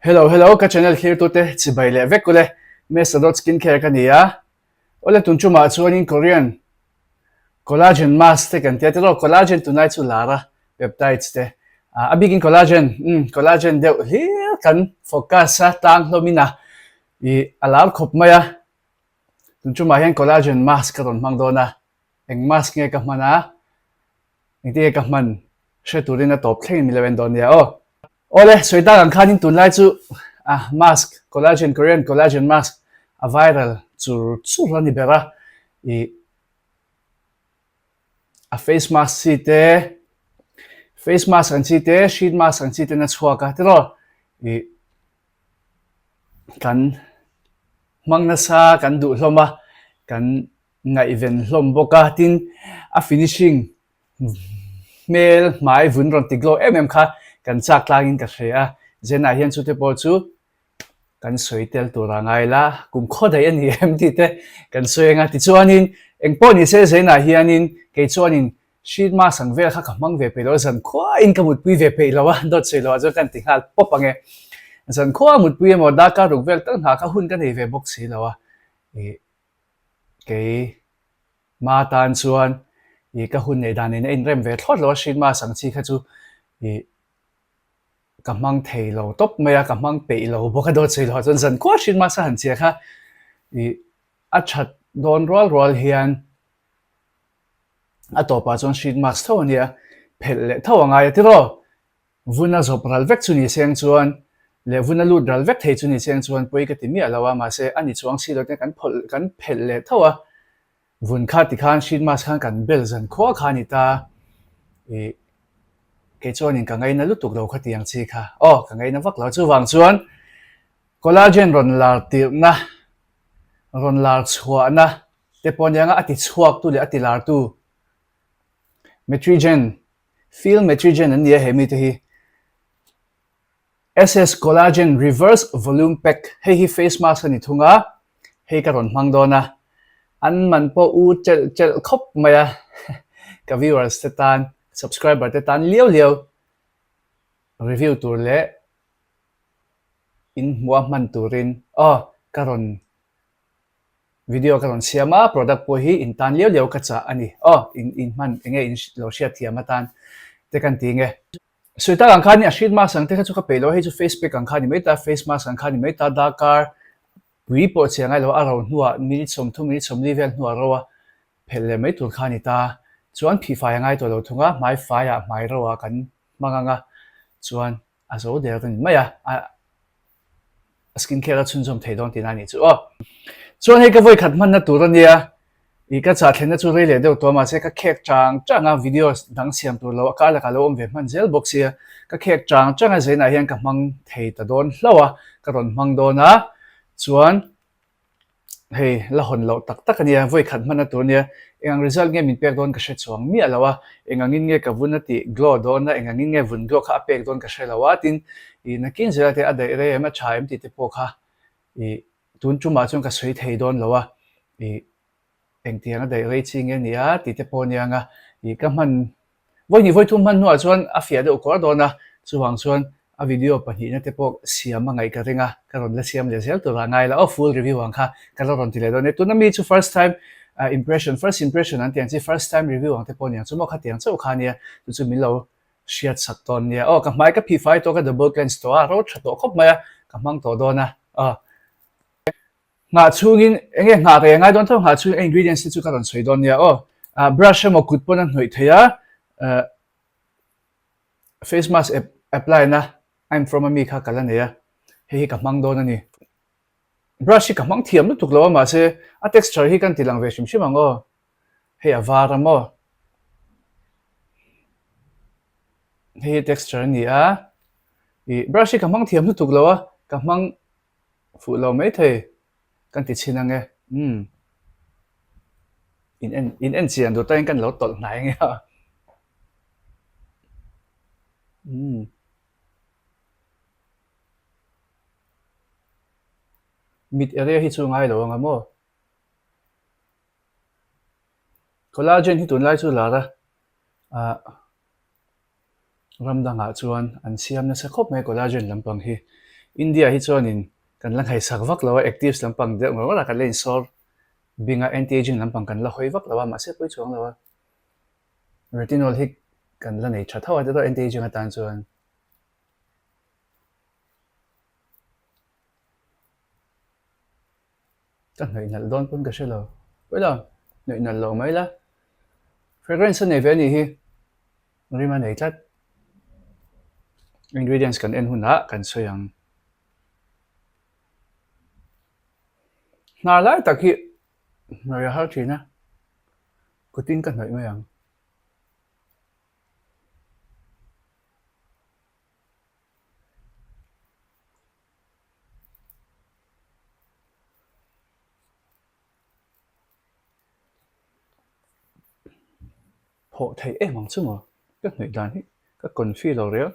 Hello hello ka channel thlirtute chibai leh vek ule Mesa dot skincare ka ni a awle tun tumah chuanin Korean collagen mask te kan tia tiraw collagen tunlai chu lar a peptides te a bikin collagen umm collagen deuh hlir kan focus a tlang hlawmin a ih a lar khawp mai a tun tumah hian collagen mask ka rawn hmang dawn a eng mask nge ka hman a engtin nge ka hman hre turin a tawp thleng in min lo en dawn nia aw. Awle, sawi tak ang khanin tunlai chu a mask, collagen, Korean collagen mask a viral chur chur a ni ber a, ih a face mask chi te, face mask ang chi te, sheet mask ang chi ten a chhuak a tiraw ih kan hmang nasa kan duh hlawm a, kan ngaihven hlawm bawk a, tin a finishing hmel hmai vun rawn ti glow em em kha kan chak tlangin ka hre a, Zenah hian chute pawh chu kan sawi tel tur a ngai la, kum khaw daih a ni em tih te kan sawi ang a, tichuanin eng pawh ni se Zenah hianin kei chuanin sheet mask ang vel kha ka hmang ve peih lo a, zankhuain ka mutpui ve peih lo a, dawt sawi loh ah chuan ka han ti nghal pawp ang e, zankhua mutpui emaw darkar ruk vel tal nghah kha hun ka nei ve bawk si lo a, ih kei Ma tan chuan ih ka hun neih dan in a inrem ve thlawt lo a, sheet mask ang chi kha chu ih ka hmang thei lo tawp mai a, ka hmang peih lo bawk a dawt sawi loh ah chuan zankhua sheet mask a han cheh kha ih a that dawn rual rual hian a tawpah chuan sheet mask tho a nia, phelh leh tho a ngai a tiraw. Vun a zawp ral vek chu ni seng chuan leh vun a lut ral vek thei chu ni seng chuan pawi ka ti miah lo a, mahse a ni chuang si lo te kan phawlh kan phelh leh tho a, vun kha tikhan sheet mask khan kan bel zan khua kha a ni ta ih kei chuanin ka ngaina lutuk lo kha tiang chi kha aw ka ngaina vak lo chuvang chuan collagen rawn lar tirhna rawn lar chhuahna te pawh anianga a ti chhuak tu leh a ti lar tu Matrigen Feel Matrigen an ni a he mite hi. SS Collagen Reverse Volume Pack hei hi face mask a ni thung a, hei ka rawn hmang dawn a, an man pawh u chelh chelh khawp mai a, ka viewers te tan, subscriber te tan liau liau review tur leh in hmuh a hman turin aw ka rawn Video ka rawn siam a, product pawh hi in tan liau liau ka chah a ni. Aw, in in hman eng nge in lo hriat thiam atan te kan ti nge. Sawi tak ang khan a sheet mask ang te kha chu ka peih lo a, hei chu face pack ang kha a ni mai ta, face mask ang kha a ni mai ta, darkar pui pawh chiah ngai lo a, a ro hnuah minute 30 minute 40 vel hnuah ro a phelh leh mai tur kha a ni ta. Chuan phihfai a ngai tawh lo thung a, hmai faiah hmai ro ah kan hmang ang a, chuan a zo der a ni mai a, a skin care a chhunzawm thei dawn tihna a nih chu aw. Chuan hei ka vawi khat hmanna tur a nia, ih ka chah thlenna chu rei leh deuh tawh a mahse ka khek chang chang a videos dang siam tur lo a kar lakah lo awm ve hman zel bawk sia, ka khek chang chang a zainah hian ka hmang thei ta dawn hlauh a, ka rawn hmang dawn a, chuan Hei, la hawn loh tak tak a nia, vawi khat hman a tur a nia. Eng ang result nge min pek dawn ka hre chuang miah lo a, eng angin nge ka vun a tih glow dawn a, eng angin nge vun glow kha a pek dawn ka hre lo a, tin, ih nakin zela te a daih rei em, a tha em tih te pawh kha ih tun tumah chuan ka sawi thei dawn lo a, ih engtiang a daih rei chi nge nia tih te pawh a nia ang a, ih ka hman Vawi vawi thum hman hnuah chuan a fiah deuh kuar dawn a, chuvang chuan a video pahnihna te pawh siam a ngaih ka ring a, ka rawn la siam leh zel turah ngai la aw, full review ang kha ka la rawn ti leh dawn e. Tuna mi chu first time impression, first impression an ti ang chi, first time review ang te pawh niang chu maw khatiang chauh kha nia, chu chu min lo hriat sak dawn nia. Aw ka hmai ka phih fai tawh, ka double cleanse tawh a, ro tha tawh khawp mai a, ka hmang tawh dawn a, aw. Nghah chhungin eng nge nghah rei a ngai dawn tho, nghah chhungin a ingredients te chu ka rawn sawi dawn nia aw. Ah brush emaw kut pawn a hnawih thei a, eh face mask apply na I'm from a mi kha ka la nei a, hei hi ka hmang dawn a ni. Brush hi ka hmang thiam lutuk lo a mahse a texture hi kan ti lang ve hrim hrim ang aw, hei a var a maw. Hei hi texture a ni a, ih brush hi ka hmang thiam lutuk lo a, ka hmang Fuh lo mai thei kan ti chhin ang e. Umm. In en in en chian duh tawhin kan lo tawlh hnai ang e a. Umm. Mit area hi chu ngai lo ang a maw? Collagen hi tunlai chu lar a. Ah. Ram dangah chuan an siam nasa khawp mai collagen lampang hi. India hi chuanin kan la ngaihsak vak lo a, actives lampang deuh ngawr ngawr a kan la insawr bing a, anti-aging lampang kan la hawi vak lo a, mahse pawi chuang lo a. Retinol hi kan la nei tha tho a, tiraw anti-aging atan chuan. Ka hnawih nalh dawn pawn ka hre lo. Pawi lo, hnawih nalh lo mai la. Fragrance a nei ve a nih hi. Rim a nei tlat. Ingredients kan en hunah kan sawi ang. Hnar lai tak hi hnawih a har thin a, kutin ka hnawih mai ang. Phawh theih em ang chu maw? Ka hnawih dan hi ka confi lo riau.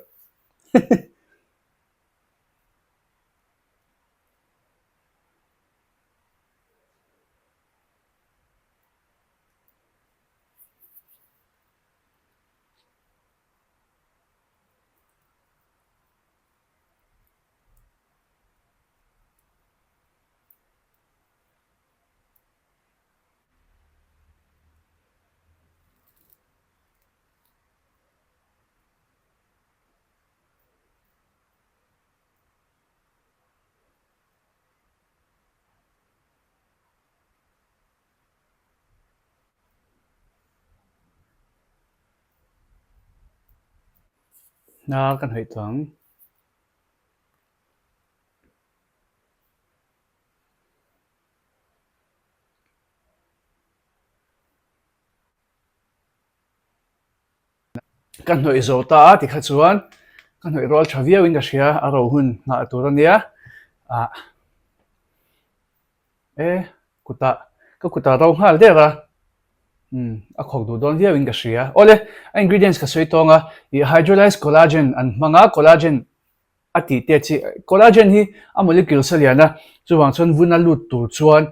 Hnar ka hnawih tawh ang. Ka hnawih zo ta a tikha chuan ka hnawih rual tha viau in ka hria a ro hun nghah tur a nia ah e kutah ka kutah ro nghal der a umm a khawk duh dawn viau in ka hria awle a ingredients ka sawi tawng a ih hydrolyzed collagen an hmang a collagen a tih te chi collagen hi a molecules a lian a chuvang chuan vun a lut tur chuan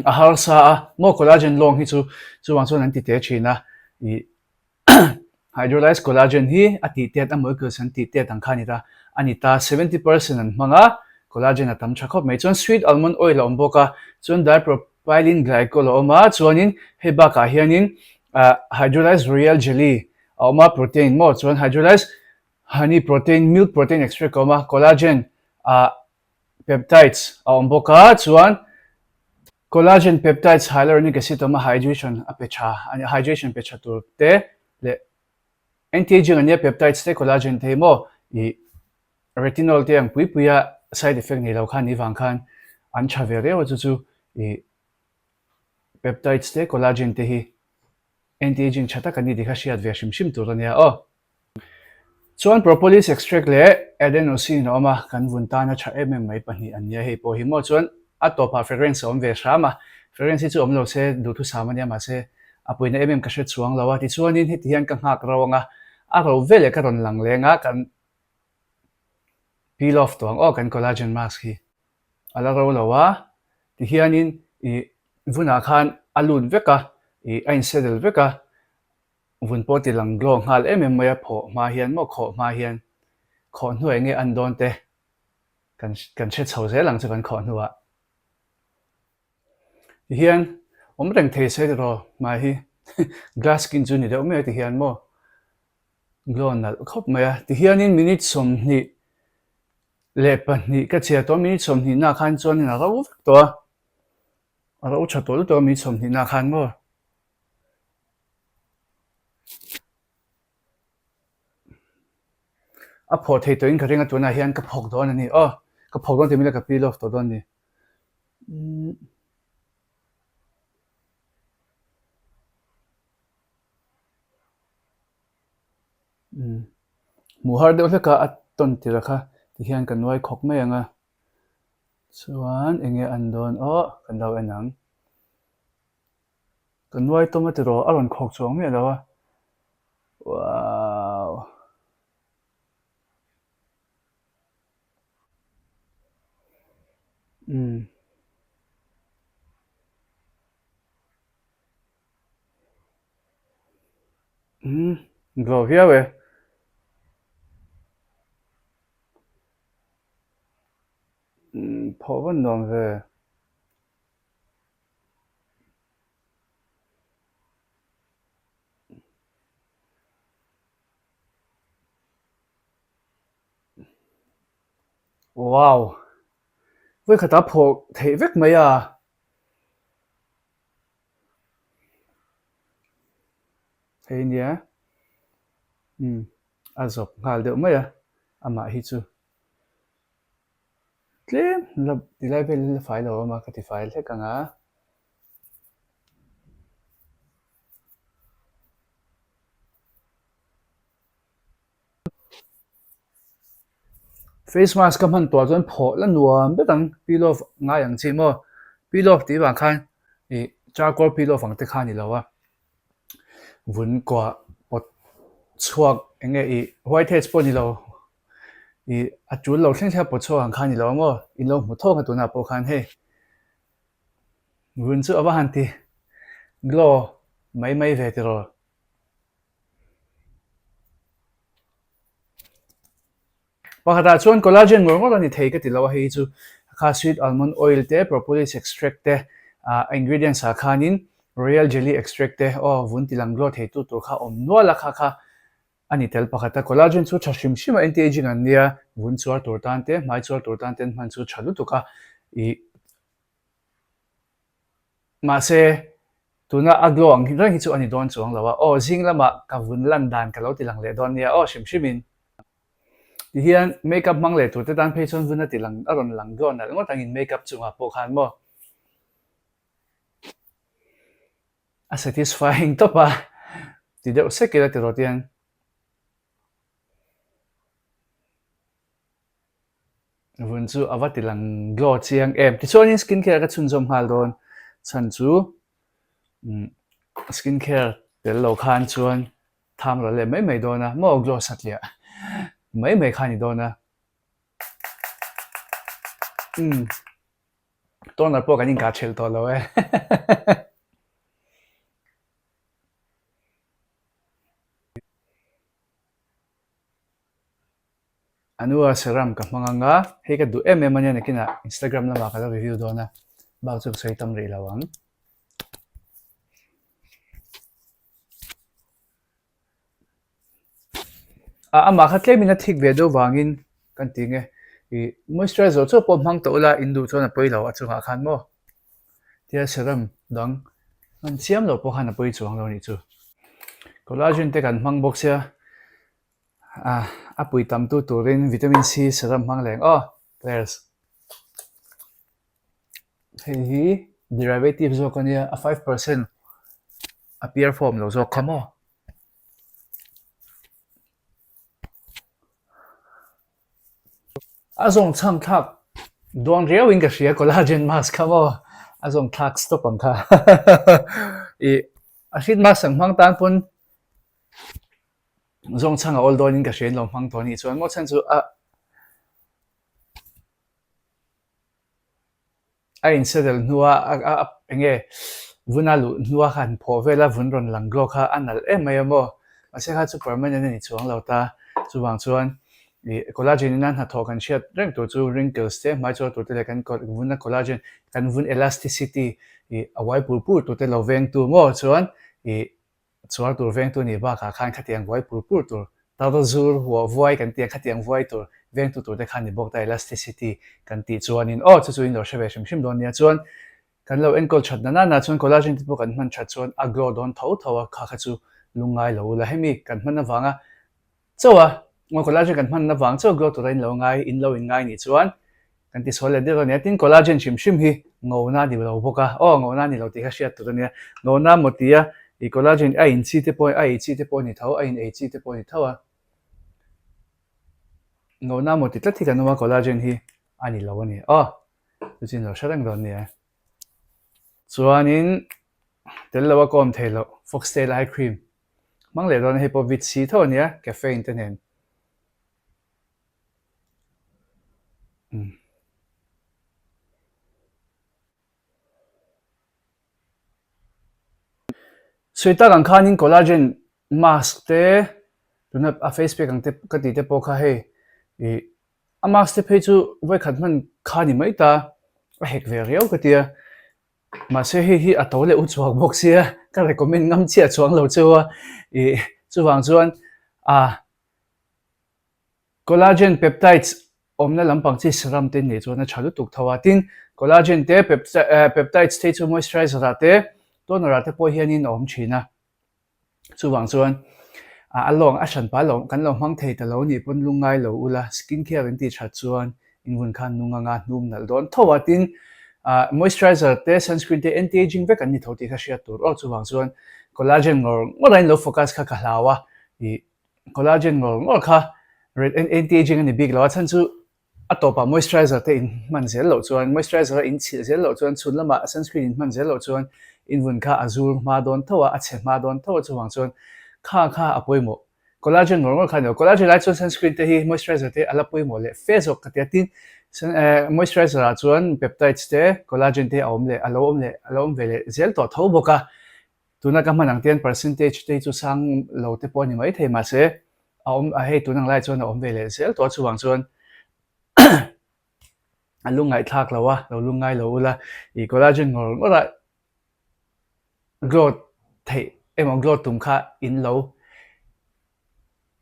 a harsa a maw collagen lawng hi chu chuvang chuan an ti te thin a ih hydrolyzed collagen hi a tih tet a molecules an tih tet ang kha a ni ta a ni ta 70% an hmang a collagen a tam tha khawp mai chuan sweet almond oil a awm bawk a chuan dipropylene glycol a awm a chuanin hei bakah hianin ah hydrolyzed royal jelly a awm a protein maw chuan hydrolyzed honey protein milk protein extract a awm a collagen ah Peptides a awm bawk a, chuan collagen peptides hyaluronic acid a awm a, hydration a pe tha a ni, hydration pe tha tur te leh anti-aging a nia peptides te collagen te hi maw ih retinol te ang pui pui a side effect nei lo khan ni vang khan an tha ve riau a chu chu ih peptides te collagen te hi anti-aging tha tak a ni tih kha hriat ve hrim hrim tur a nia aw. Chuan propolis extract leh adenosine a awm a, kan vun tana tha em em mai pahnih an nia hei pawh hi maw chuan a tawpah fragrance a awm ve hram a, fragrance hi chu awm lo se duhthusam a nia mahse a puina em em ka hre chuang lo a, tichuanin heti hian ka nghak ro ang a, a ro veleh ka rawn lang leng a, kan peel off tawh ang aw kan collagen mask hi a la ro lo a, tihianin ih vunah khan a lut vek a, ih a insettle vek a. Vun pawh ti lang glow nghal em em mai a, phawh hma hian maw khawh hma hian khawh hnuai nge an dawn te kan kan hre chho zel ang chu kan khawh hnuah. Tihian awm reng thei se tiraw hmai hi glass skin chu ni deuh mai a tihian maw glow nalh khawp mai a, tihianin minute 22 ka chhiar tawh a, minute 20 na khan chuanin a ro vek tawh a, a ro tha tawh lutuk a minute 20 na khan maw. A phawh thei tawhin ka ring a tunah hian ka phawk dawn a ni aw ka phawk dawn tih mila ka peel off tawh dawn a ni umm hmuh har deuh hlek a a tawn tirh kha tihian ka nuai khawk mai ang a chuan eng nge an dawn aw kan lo en ang. Ka nuai tawm a tiraw a rawn khawk chuang miah lo a wow. Umm. Umm glow viau e. Phawh vawn nuam ve. Wow! Vawikhatah phawh theih vek mai a. Hei nia umm a zawp nghal deuh mai a amah hi chu tlem la tilai vel hi la fai lo awm a ka ti fai hlek ang a. Face mask ka hman tawh chuan phawh la nuam vek ang peel off ngai ang chi maw peel off tih vang khan ih charcoal peel off ang te kha a ni lo a vun kuah pawt chhuak eng nge ih white heads pawh a ni lo ih a tul lo thleng thleng a pawt chhuak ang kha a ni lo ang aw in lo hmu thawk a tunah pawh khan hei vun chu a va han ti glow mai mai ve tiraw. Pakhatah chuan collagen ngawr ngawr a ni thei ka ti lo a, hei hi chu kha sweet almond oil te, propolis extract te, ah ingredients ah khanin royal jelly extract te aw vun ti lang glow thei tu tur kha awm nual a kha kha a ni tel pakhat a. Collagen chu tha hrim hrim a anti-aging an nia, vun chuar tur tan te, hmai chuar tur tan te an hman chu tha lutuk a, ih Mahse, tuna a glow ang reng hi chu a ni dawn chuang lo a, aw zing lamah ka vun lan dan ka lo ti lang leh dawn nia aw hrim hrimin. Tihian makeup hmang leh turte tan phei chuan vun a ti lang a rawn lang glow nalh ngawt angin makeup chungah pawh khan maw a satisfying tawp a ti deuh sek ila tiraw tihian. Vun chu a va ti lang glow chiang em. Tichuanin skin care ka chhunzawm nghal dawn chhan chu umm skin care tel lo khan chuan tham ral leh mai mai dawn a maw glow satliah mai mai kha a ni dawn a. Umm toner pawh kan inkah thelh tawh lo e. Anua serum ka hmang ang a, hei ka duh em em a nia nakinah Instagram lamah ka lo review dawn a, bak chu ka sawi tam rih lo ang. A amah kha tlemin a thik ve deuh vangin kan ti nge ih moisturizer chauh pawh hmang tawh ula in duh chuan a pawi lo a chungah khan maw tia serum dang hman chiam loh pawh khan a pawi chuang lo a nih chu. Collagen te kan hmang bawk sia. Ah a pui tam tu turin vitamin C serum hmang leng aw players hei hi derivative zawk a nia a 5% a pure form lo zawk kha maw. A zawng chhang thlak dawn riau in ka hria collagen mask kha maw a zawng thlak stop ang kha ih a sheet mask ang hmang tan pawn Zawng chhang a awl dawnin ka hria in lo hmang tawh anih chuan maw chhan chu a a insettle hnua a a eng nge vun a luh hnua kha han phawh vel a vun rawn lang glow kha a nalh em mai a maw mahse kha chu permanent a ni chuang lo ta chuvang chuan ih collagen ina hnathawh kan hriat reng tur chu wrinkles te hmai chuar tur te leh kan vun a collagen kan vun elasticity ih a uai pur pur tur te lo veng tu maw chuan ih Chuar tur vengtu nih bakah khan khatiang vuai pur pur tur, tar zur huah vuai kan tih a khatiang vuai tur vengtu tur te khan ni bawk ta elasticity kan tih chuanin aw chu chu in lo hre ve hrim hrim dawn nia chuan kan lo enkawl that na nana chuan collagen te pawh kan hman that chuan a glow dawn tho tho a kha kha chu lungngai lo ula hemi kan hman avanga Chauh a, ngaw collagen kan hmanna vang chauh glow tura in lo ngai, in lo in ngai nih chuan kan ti sual leh deuh a nia. Tin, collagen hrim hrim hi ngona a ni lo bawk a, aw ngona a ni lo tih kha hriat tur a nia. Ngona maw tia i collagen a in chi te pawh a ei chi te pawh a ni tho, a in ei chi te pawh a ni tho a. Ngona maw ti tlat hi kan awm a, collagen hi a ni lo a ni. Aw, chu chu in lo hre reng dawn nia. Chuanin tel lo a kawm thei loh foxtail eye cream Hmang leh dawn a hei pawh vit si tho a nia caffeine te nen. Umm. Sawi tak ang khanin collagen mask te tuna a face pack ang te ka tih te pawh kha hei ih. A mask te phei chu vawikhat hman kha ni mai ta, a hek ve riau ka tia. Mahse hei hi a to leh u chhuak bawk sia, ka recommend ngam chiah chuang lo cheu a. Ih chuvang chuan ah collagen peptides awmna lampang chi serum te nei chuan a tha lutuk tho a. Tin, collagen te peptides te chu moisturizer ah te toner ah te pawh hianin a awm thin a. Chuvang chuan a lawng a hranpa lo kan lo hmang thei ta lo nih pawn lungngai lo ula skin care in tih that chuan in vun khan nung anga hnum nalh dawn tho a tin moisturizer te sunscreen te anti aging vek an ni tho tih kha hriat tur aw chuvang chuan collagen ngawr ngawr a in lo focus kha ka hlau a ih collagen ngawr ngawr kha anti aging a ni bik lo a chhan chu A tawpah moisturizer te in hman zel loh chuan, moisturizer a in chhilh zel loh chuan, chhun lamah sunscreen in hman zel loh chuan in vun kha a zur hma dawn tho a, a chhe hma dawn tho a, chuvang chuan kha kha a pawimawh. Collagen ngawr ngawr kha a ni lo. Collagen lai chuan sunscreen te hi moisturizer te a la pawimawh leh fe zawk ka ti a, tin moisturizer ah chuan peptides te collagen te a awm leh a lo awm leh a lo awm ve leh zel tawh tho bawk a. Tuna ka hman ang te hian percentage te hi chu sang lo te pawh a ni maithei mahse a awm a hei tun ang lai chuan a awm ve leh zel tawh a chuvang chuan a lungngaihthlak lo a lo lungngai lo ula ih collagen ngawr ngawr a glow theih emaw glow tum kha in lo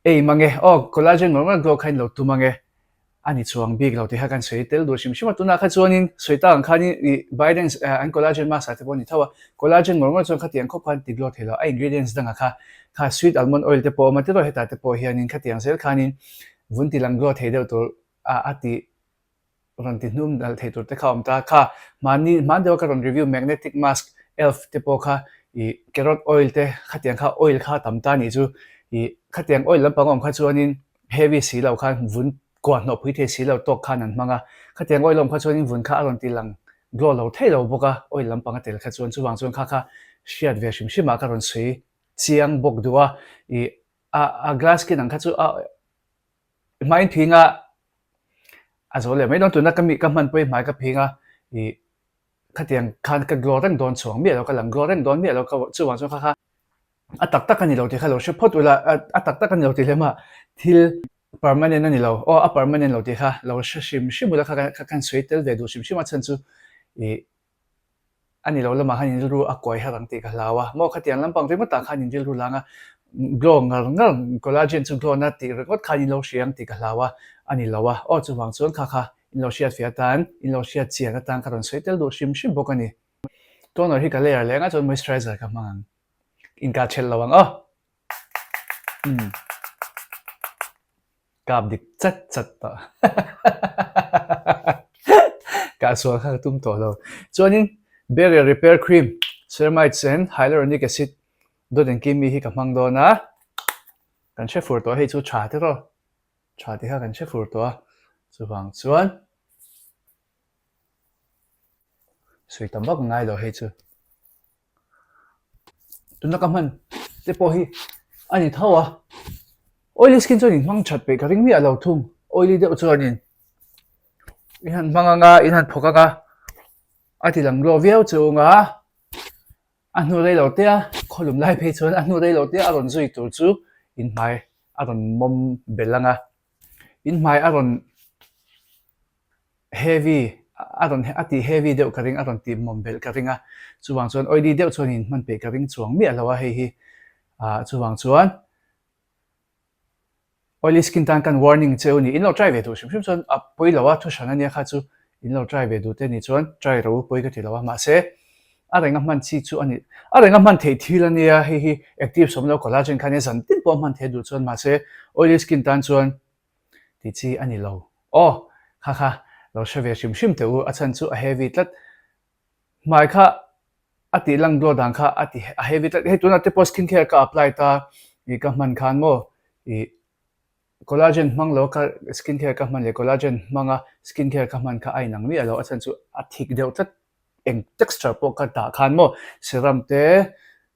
Ei mange, aw collagen ngawr ngawr glow kha in lo tum ange, a ni chuang bik lo tih kha kan sawi tel duh hrim hrim a, tunah kha chuanin sawi tak ang khanin ih Biden's an collagen mask ah te pawh a ni tho a, collagen ngawr ngawr chuan khatiang khawp khan ti glow thei lo, a ingredients dangah kha kha sweet almond oil te pawh a awm a tiraw hetah te pawh hianin khatiang zel khanin vun ti lang glow thei deuh tur a a ti rawn ti hnum dal thei tur te kha a awm ta kha mahni hman deuha ka rawn review magnetic mask elf te pawh kha ih carrot oil te khatiang kha oil kha a tam ta nih chu ih khatiang oil lampang a awm kha chuanin heavy si lo khan vun kuah hnawh pui thei si lo tawk khan an hmang a khatiang oil a awm kha chuanin vun kha a rawn ti lang glow lo thei lo bawk a oil lampang a tel kha chuan chuvang chuan kha kha hriat ve hrim hrim ah ka rawn sawi chiang bawk duh a ih a a glass skin ang kha chu a Hmaiin phing a, a zo leh mai dawn tuna ka mi ka hman pawhin hmai ka phing a, ih khatiang khan ka glow reng dawn chhuang miah lo, ka lang glow reng dawn miah lo ka chuvang chuan kha kha a tak tak a ni lo tih kha lo hre phawt ula, a tak tak a ni lo tih lema thil permanent a ni lo, aw a permanent lo tih kha lo hre hrim hrim ula kha kha khan sawi tel ve duh hrim hrim a chhan chu ih A ni lo lamah khan in rilru a kuai har ang tih ka hlau a, maw khatiang lampang ringawtah khan in rilru lang a, glow ngar ngar collagen chu glow na tih ringawt khan in lo hria ang tih ka hlau a, a ni lo a, aw chuvang chuan kha kha in lo hriat feh atan, in lo hriat chian atan ka rawn sawi tel duh hrim hrim bawk a ni. Toner hi ka layer leh anga chuan moisturizer ka hmang ang, inkah thelh lo ang aw. Umm. Kap dik chat chat tawh. Kah sual kha ka tum tawh lo. Chuanin Barrier Repair Cream, Ceramides and Hyaluronic Acid dawt engkim mi hi ka hmang dawn a. Kan hre fur tawh hei chu tha te rawh. Tha tih kha kan hre fur tawh a. Chuvang chuan sawi tam vak ngai lo hei chu. Tuna ka hman te pawh hi a ni tho a, oily skin chuan in hmang that peih ka ring miah lo thung, oily deuh chuanin in han hmang anga in han phawk anga a ti lang glow viau chung a, a hnu rei lo te a khawlum lai phei chuan a hnu rei lo te a rawn zui tur chu in hmai a rawn mawm belh anga in hmai a rawn heavy a rawn a tih heavy deuh ka ring a rawn tih mawm belh ka ring a chuvang chuan oily deuh chuan in hman peih ka ring chuang miah lo a hei hi ah chuvang chuan oily skin tan kan warning che u ni in lo try ve duh hrim hrim chuan a pawi lo a thu hran ania kha chu in lo try ve duh te ni chuan try ro pawi ka ti lo a mahse a renga hman chi chu a ni a renga hman theih thil ania hei hi active sawm lo collagen kha ania zan tin pawh a hman theih duh chuan mahse oily skin tan chuan tih chi a ni lo. Aw, kha kha, lo hre ve hrim hrim teh u, a chhan chu a heavy tlat. Hmai kha a tih lang glow dan kha a ti a heavy tlat. Hei tunah te pawh skin care ka apply ta ih ka hman khan maw ih collagen hmang lo ka skin care ka hman leh collagen hmanga skin care ka hman kha a inang miah lo, a chhan chu a thik deuh tlat. Eng texture pawh ka dah khan maw serum te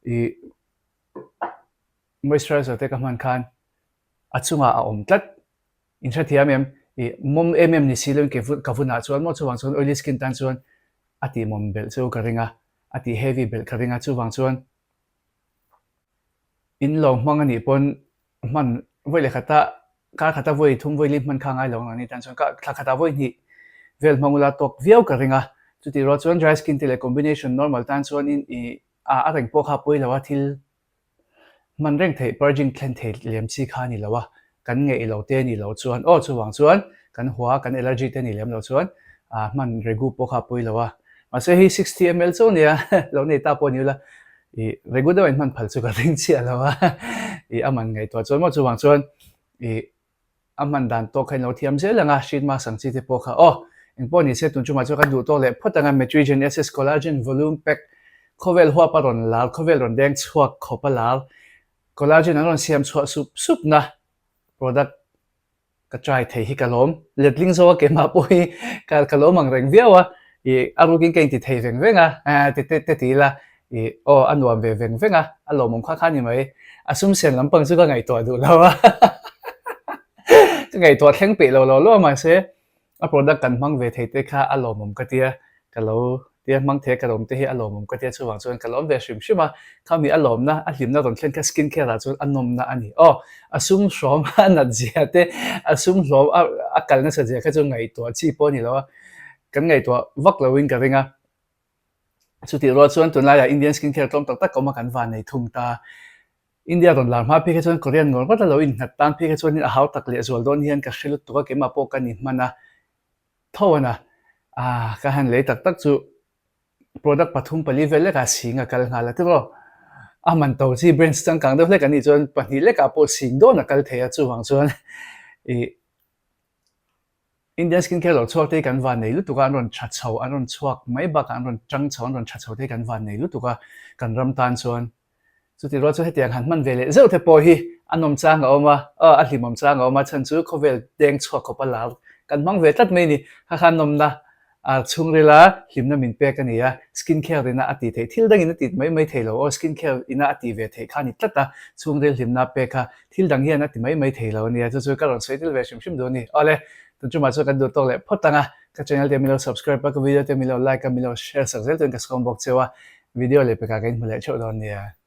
ih moisturizer te ka hman khan a chungah a awm tlat. In hrethiam em? Ih, mawm em em ni si loin ke ka vunah chuan maw chuvang chuan oily skin tan chuan a tih mawm belh chu ka ring a, a tih heavy belh ka ring a, chuvang chuan in lo hmang a nih pawn hman vawi leh khata. Kar khata vawi thum vawi li hman kha ngai lo ang ni tan chuan ka thla khatah vawi hnih vel hmang ula tawk viau ka ring a. Chutih rual chuan dry skin te leh combination normal tan chuanin ih a a reng pawh kha pawi lo a thil hman reng theih purging thlen thei lem chi kha a ni lo a, kan ngeih lo te ni lo chuan aw chuvang chuan kan hua kan allergy te ni lem lo chuan ah hman regu pawh kha pawi lo a. Mahse hei 60 ml chauh nia lo nei ta pawh ni ula ih regu deuh a inhman phal chu ka ring chiah lo a ih a man ngaihtuah chuan maw chuvang chuan ih a hman dan tawk kha in lo thiam zel ang a sheet mask ang chi te pawh kha aw engpawh ni se tun chungah chuan kan duh tawk leh phawt ang a Matrigen SS Collagen Volume Pack khawvel huap a rawn lar khawvel rawn deng chhuak khawp a lar collagen an rawn siam chhuah sup sup na product Ka try thei hi ka lawm letling zawk a keimah pawh hi ka ka lawm ang reng viau a ih a rukin ka inti thei veng veng a eh ti te te ti ila ih aw a nuam ve veng veng a a lawmawm kha kha ni mai a sum sen lampang chu ka ngaihtuah duh lo a ka ngaihtuah thleng peih lo lo lo a mahse a product kan hmang ve thei te kha a lawmawm ka tia ka lo tia hmang thei a ka lawm te hi a lawmawm ka tia chuvang chuan ka lawm ve hrim hrim a, khami a lawmna a hlimna rawn thlen kha skin care ah chuan a nawmna a ni. Aw a sum hrawm a nat zia te a sum hlawm a a kal nasa zia kha chu ngaihtuah chi pawh a ni lo a, kan ngaihtuah vak lo in ka ring a. Chutih rual chuan tunlaiah Indian skin care tlawm tak tak ka awm a kan van nei thung ta. India rawn lar hma phei kha chuan Korean ngawr ngawt a lo innghat tan phei kha chuanin a hau tak lehzual dawn hian ka hre lutuk a keimah pawh ka ni hman a. Tho a na. Ah, ka han lei tak tak chu product pathum pali vel lekah sing a kal nghal a tiraw. A man to chi branch changkang deuh hlek anih chuan pahnih lekah pawh sing dawn a kal thei a chuvang chuan ih Indian skin care lo chhuak te hi kan van nei lutuk a an rawn tha chho an rawn chhuak mai bakah an rawn tang chho an rawn tha chho te hi kan van nei lutuk a kan ram tan chuan Chutih rual chu hetiang han hman ve leh zeuh te pawh hi a nawm chang a awm a, aw a hlimawm chang a awm a, chhan chu khawvel deng chhuak khawp a lar kan hmang ve tlat mai ni. Kha khan nawmna a chhungrila hlimna min pek a ni a, skin care ina a tih theih thil dangin a tih mai mai thei lo aw, skin care ina a tih ve theih kha a ni tlat a, chhungril hlimna pek kha thil dang hian a ti mai mai thei lo a nia, chu chu ka rawn sawi tel ve hrim hrim duh a ni. Awle, tun chumah chuan kan duh tawk leh phawt ang a, ka channel te min lo subscribe a, ka video te min lo like a, min lo share sak zel turin ka sawm bawk cheu a, Video leh pekah ka inhmu leh theuh dawn nia.